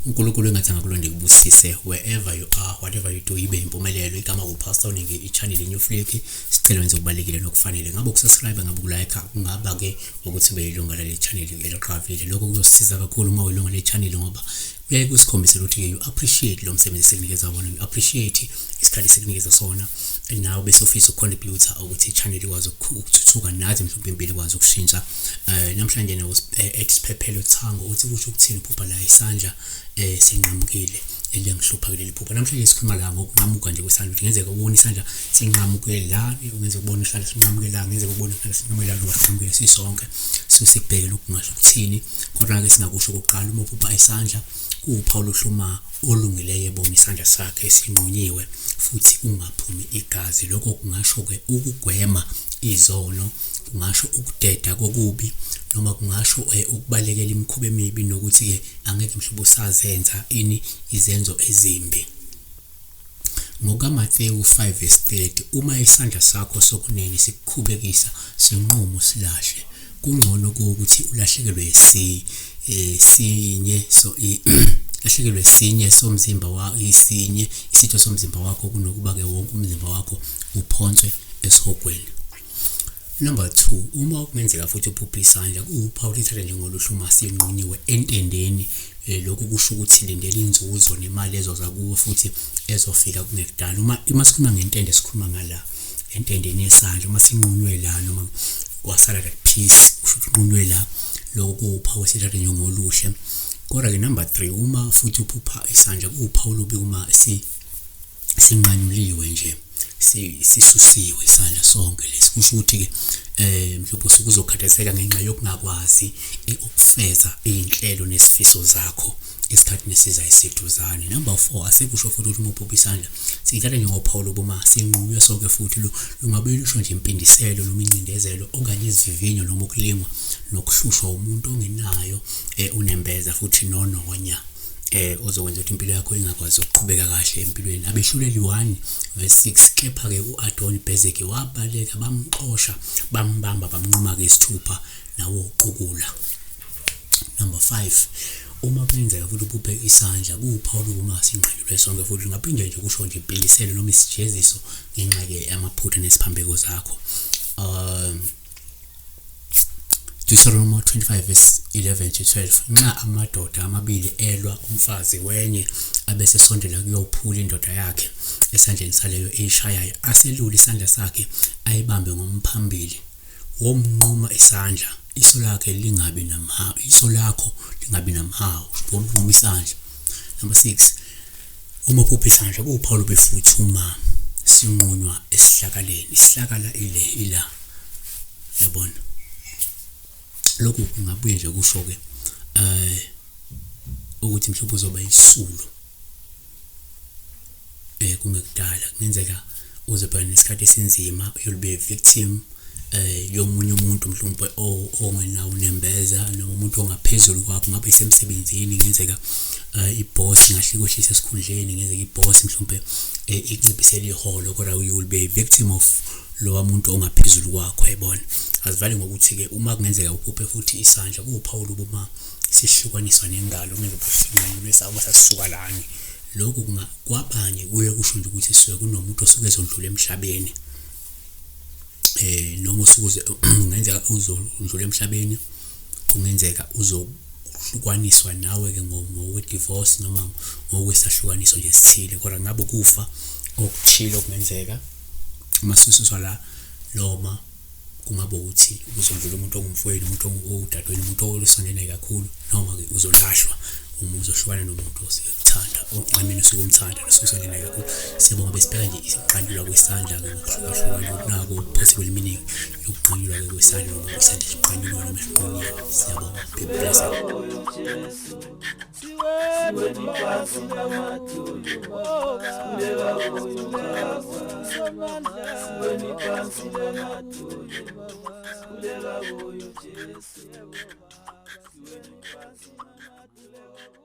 uNkulunkulu engathi angakulonde kubusise wherever you are, whatever you do, ibe impumelelo. Igama uPastor Ningi, i-channel iNew Flick. Sicela wenze okubalekile nokufanele, ngabe ukusubscribe, ngabe ukulike, kungaba ke ukuthi ube yilunga lale channel eliqavile. Lokho kuzosisiza kakhulu uma uyilunga le channel, ngoba kuyaye kusikhombise ukuthi you appreciate lo msebenzi esikunikeza wona, you appreciate isikhathi esikunikeza sona, nawe bese ufisa ukucontribute ukuthi i-channel ikwazi ukuthuthuka, nathi mhlawumbe impilo ikwazi ukushintsha. Namhlanje no ethi Siphephelo Thango uthi kusho ukuthini phupha la isandla sinqamukile? Eliyangihlupha kuleli phupha namhlanje. Sikhuluma la ngokunqamuka nje kwesandla, ukuthi ngenzeka ubone isandla sinqamuke la, kungenzeka ubone isandla sinqamuke la, kungenzeka ubone isandla sinqamuke la, noma sinqamuke sisonke. So sikubheke lokhu kungasho ukuthini. Kodwa-ke singakusho okokuqala, uma uphupha isandla, kuwuphawu lohluma olungileyo ebona isandla sakhe sinqunyiwe futhi kungaphumi igazi. Lokho kungasho-ke ukugwema izono, kungasho ukudeda kokubi, noma kungasho ukubalekela imikhuba emibi, nokuthi-ke angeke mhlawumbe usazenza ini izenzo ezimbi. NgokaMathewu 5 verse 30, uma isandla sakho sokunene sikukhubekisa, sinqumo silahle. Kungcono ukuthi ulahlekelwe si sinye so lahlekelwe sinye somzimba wa isinye isitho somzimba wakho, kunokuba ke wonke umzimba wakho uphonswe esihogweni. Number 2, uma kungenzeka futhi uphuphe isandla, kuwuphawu lithatha njengoluhle uma sinqunyiwe entendeni. Lokhu kusho ukuthi lindela inzuzo nemali ezoza kuwe futhi ezofika kungekudala. Uma sikhuluma ngentende, sikhuluma ngala entendeni yesandla. Uma sinqunywe la, noma kwasala that piece, kusho ukuthi unqunywe la, lokho kuwuphawu esithatha njengoluhle. Kodwa-ke number 3, uma futhi uphupha isandla, kuwuphawu olubi uma sinqanyuliwe nje, sisusiwe isandla sonke lesi. Kusho ukuthi-ke mhlawumbe usuke uzokhathazeka ngenxa yokungakwazi ukufeza iy'nhlelo nezifiso zakho esikhathini esizayo esiduzane. Number 4, asekusho futhi ukuthi uma uphupha isandla, siyithatha njengophawu loba sinqunywe sonke futhi, lungabe lusho nje impindiselo noma incindezelo okanye izivivinyo noma ukulingwa nokuhlushwa umuntu ongenayo unembeza futhi nononya, ozokwenza ukuthi impilo yakho ingakwazi ukuqhubeka kahle empilweni. Abehluleli 1 verse 6, kepha-ke u-Adoni Bezeki wabaleka, bamxosha, bambamba, bamnquma-ke isithupha nawo uqukula. Number 5, uma kuyenzeka futhi uphuphe isandla, kuwuphawu lokuba sinqanyulwe sonke futhi, lungaphinde nje kusho nje impindiselo noma isijeziso ngenxa-ke yamaphutha nesiphambeko zakho. Deuteronomy 25 verse 11 to 12, nxa amadoda amabili elwa, umfazi wenye abesesondela kuyophula indoda yakhe esandleni saleyo eyishayayo, aselule isandla sakhe ayibambe ngomphambili, womnquma isandla, iso lakhe lingabi namhawu, iso lakho lingabi namhawu, womnquma isandla. Number 6, uma uphupha isandla, kuwuphawu lube futhi uma sinqunywa esihlakaleni. Isihlakala ile ila, yabona. Lokhu kungabuye nje kusho-ke ukuthi mhlawumbe uzoba isisulu kungekudala. Kungenzeka uzobhekana nesikhathi esinzima, you'll be a victim yomunye umuntu mhlawumbe ongenawo unembeza, noma umuntu ongaphezulu kwakho, ngabe isemsebenzini. Kungenzeka iboss ingahle ikwehlise esikhundleni, kungenzeka iboss mhlawumbe ikunciphisele iholo, kodwa you will be a victim of lowa muntu ongaphezulu kwakho, yayibona. Azivale ngokuthi-ke uma kungenzeka uphuphe futhi isandla, kuwuphawu uma sihlukaniswa nengalo, kungenzeka sinqanyulwe sawo sasisuka lani. Lokhu kwabanye kuye kusho nje ukuthi suke kunomuntu osuke ezondlula emhlabeni, noma usuke kungenzeka uzondlula emhlabeni, kungenzeka uzohlukaniswa nawe-ke ngokwe-divorce noma ngokwesahlukaniso nje esithile, kodwa ngabe ukufa okuthile okungenzeka uma sisuswa la, noma kungaba ukuthi uzondlula umuntu ongumfowenu, umuntu owudadewenu, umuntu osondelene kakhulu, noma-ke uzolahlwa uma uzohlukana nomuntu osuke ekuthanda, I mean osuke umthanda nosuke usondelene kakhulu. Siyabonga. Besibheka nje isinqanyulwa kwesandla-ke ngokuhlukahlukana, nako possible meaning yokunqanyulwa-ke kwesandla, noma isandla siqanyulwe noma siqunyiwe. Siyabonga, be blessed. Siweni phansi namadolo, sikhuleka kuyo Baba. Siweni phansi namadolo, sikhuleka kuyo Jesu. Siweni phansi namadolo.